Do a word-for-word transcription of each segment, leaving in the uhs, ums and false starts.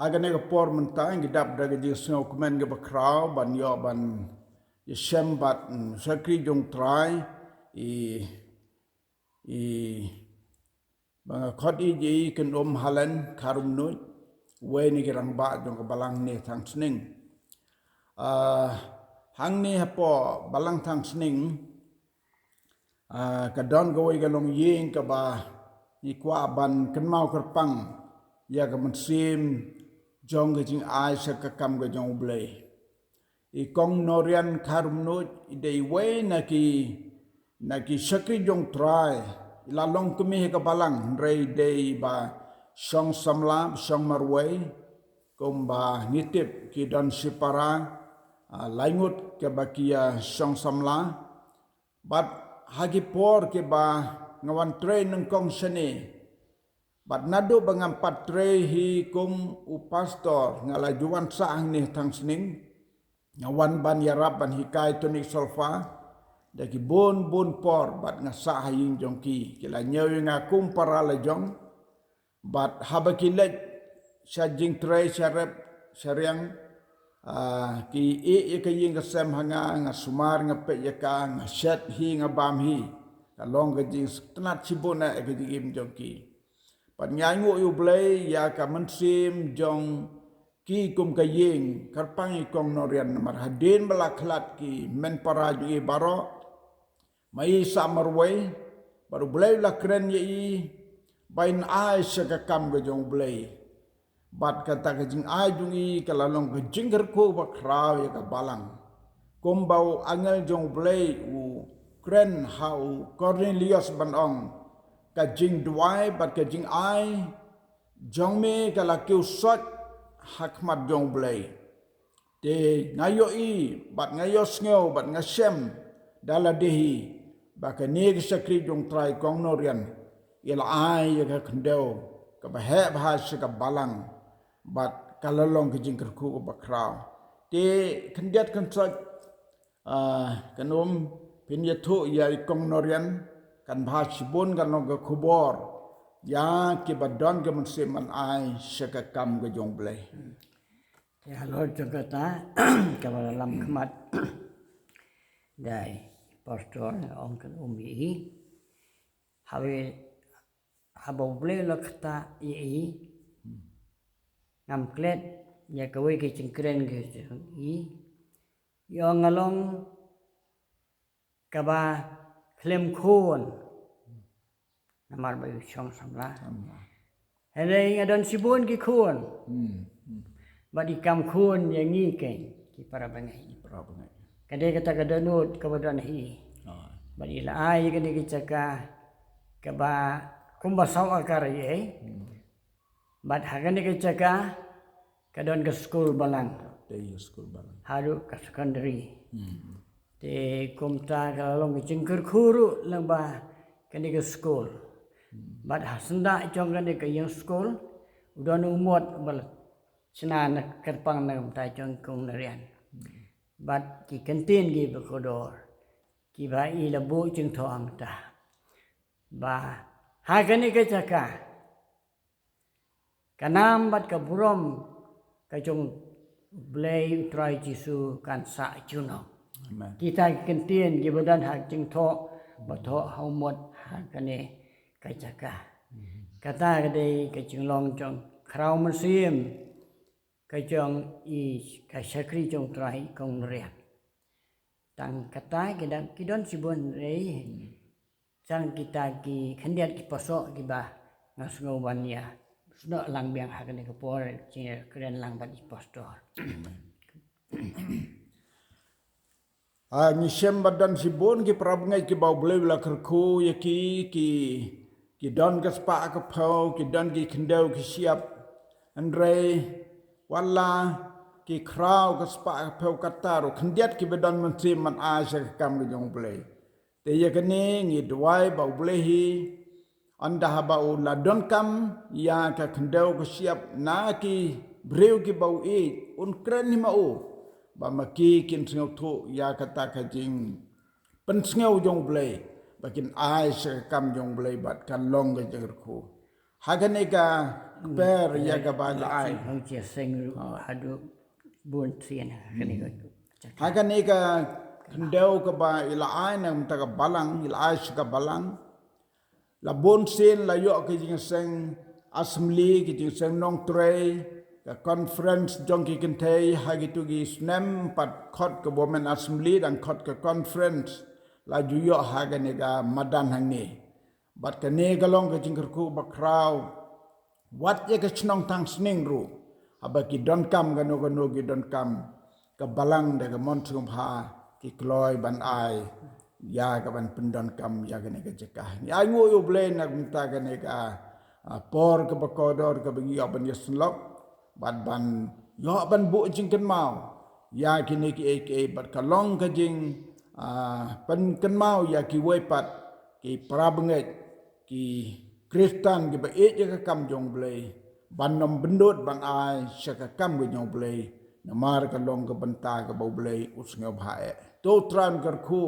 Ha kane ka por mynta ngi dap da ka jingsngewkmen kaba khraw ban ïoh ban ïashem bad, mm, shakri jong Trai, i, i, ba nga khot i jong i Kynum Helen Kharumnuid, wei na ki rangbah jong ka Balang ne Thangsning. Ah, hangne hapoh Balang Thangsning, ah, ka don kawei ka longïing kaba ngi kwah ban kynmaw kyrpang ïa ka mynsiem jong ka jingai sha ka kam ka jong U Blei. I Kong Norian Kharumnuid i dei iwei na ki, na ki shakri jong Trai. I la long kmie ha ka Balang, hynrei i dei ba shong samla, shong marwei, kumba ngi tip ki don shipara, ah, laingut kaba ki ïa shong samla. Bad ha ki por kiba nga wan trei nyngkong shane, bad naduh ba ngam pat trei hi kum u pastor, nga la ju wan sah hangne Thangsning. Nga wan ban ïarap ban hikai tonic solfa da ki bun bun por, bad nga sah ha ïing jong ki. Ki la ñiew ïa nga kum para la jong. Bad haba ki leit sha jingtrei, sha rep, sha riang, ah, ki ïeh ïa ka ïing ka sem ha nga, nga sumar, nga peit ïa ka, nga shet hi, nga bam hi. Ka long ka jingsngewtynnat shibun eh ka jingim jong ki. Bad nga ainguh ïa U Blei ïa ka mynsiem jong ki kum ka ïing, kyrpang i Kong Norian, namar hadien ba la khlad ki hynmen para jong i baroh, ma i sah marwei, bad U Blei u la kren ïa i ba in ai sha ka kam ka jong U Blei. Bad kata ka jingai jong i ka la long ka jingkyrkhu ba khraw ïa ka Balang. Kumba u angel jong U Blei u kren ha u Kornelius ban ong, ka jingduwai bad ka jingai jong me ka la kiew soit ha khmat jong U Blei. Te nga ïohi, bad nga ïohsngew, bad nga shem da lade hi, ba kane ka shakri jong Trai Kong Norian i la ai ïa ka khyndew kaba heh bha sha ka Balang, bad ka la long ka jingkyrkhu kaba khraw. Te khyndiat khynsoit, ah, Kynum, phin ïathuh ïa i Kong Norian, kan bha shibun kan long ka khubor ïa kiba don ka mynsiem ban ai sha ka kam ka jong U Blei. Te halor jong kata kaba la lam khmat da i pastor, ong Kynum ïa i. Haba, haba U Blei u la ktah ïa i, ngam klet ïa kawei ka jingkren ka jong i. Ïa nga long kaba khlem khun, namar ba i shong samla. Samla. Hynrei nga don shibun ki khun. Hmm, hmm. Bad i kam khun ïa ngi keiñ ki para bangeit. Ki para bangeit. Ka dei kata ka dohnud kaba don ha i. Ah. Bad i la ai kane ka jaka kaba kumba saw akar ïa i. Hmm. Bad ha kane ka jaka ka don ka skul Balang. Te ïa skul Balang. Haduh ka secondary. Hmm. Te kumta ka la long ka jingkyrkhu ruh lyngba kane ka skul. Hmm. Bad ha syndah jong kane ka ïing skul u don u mot ba la shna na kyrpang na ka bynta jong i Kong Norian. Hmm. Bad ki kyntien kiba kordor kiba i la buh jingthoh hangta. Ba ha kane ka jaka ka nam bad ka burom ka jong U Blei U Trai Jisu kan sah junom. Amen. Kita ki kyntien kiba don ha ka jingthoh ba thoh ha u mot ha kane ka jaka. Mhm. Kata ka dei ka jinglong jong khraw mynsiem ka jong i ka shakri jong Trai Kong Norian. Tang kata ki don, ki don shibun, hynrei tang kita ki khyndiat ki pasoh kiba nga sngew ban ïa snoh lang biang ha kane ka por, jingkren lang bad i pastor. Ah, ngi shem ba don shibun ki para bangeit kiba U Blei u la kyrkhu ïa ki, ki, ki don ka spah ka phew, ki don ki khyndew ki shyiap. Hynrei wat la ki khraw ka spah ka phew kata ruh khyndiat kiba don mynsiem ban ai sha ka kam ka jong U Blei. Te ïa kane ngi duwai ba U Blei hi ynda haba u la donkam ïa ka khyndew ka shyiap na ki briew kiba u ïeit, un kren hi ma u ba ma ki kin sngewthuh ïa kata ka jingpynsngew jong U Blei ba kin ai sha ka kam jong U Blei bad kan long ka jingkyrkhu. Ha kane ka kper ïa kaba la ai. Haduh bun sien kane ka. Ha kane ka khyndew kaba i la ai na ka bynta ka balang, i la ai sha ka balang. La bun sien la ïoh ki jingseng assembly, ki jingseng nongtrei, ka conference jong ki kynthei ha kitu ki snem, pat khot ka women assembly, dang khot ka conference, la ju ïoh ha kane ka madan hangne. Bad kane ka long ka jingkyrkhu bakhraw wat ïa ka shnong Thangsning ruh, haba ki donkam kano kano ki donkam, ka balang da ka mon sngewbha ki kloi ban ai ïa ka ban pyndonkam ïa kane ka jaka. Ngi ai nguh ïa U Blei na ka bynta kane ka, ah, por kaba kordor kaba ngi ïoh ban ïasyllok bad ban ïoh ban buh jingkynmaw ïa kine kiei kiei, bad ka long ka jing, ah, pynkynmaw ïa kiwei pat ki para bangeit, ki Khristan kiba ïeit ïa ka kam jong U Blei ban nym byndot ban ai sha ka kam ka jong U Blei, namar ka long ka bynta kaba U Blei u sngewbha eh. To Trai un kyrkhu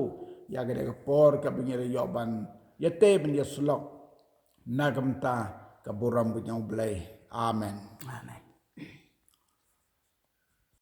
ïa kane ka por kaba ngi la ïoh ban ïatei ban ïasyllok na ka bynta ka burom ka jong U Blei. Amen. Amen.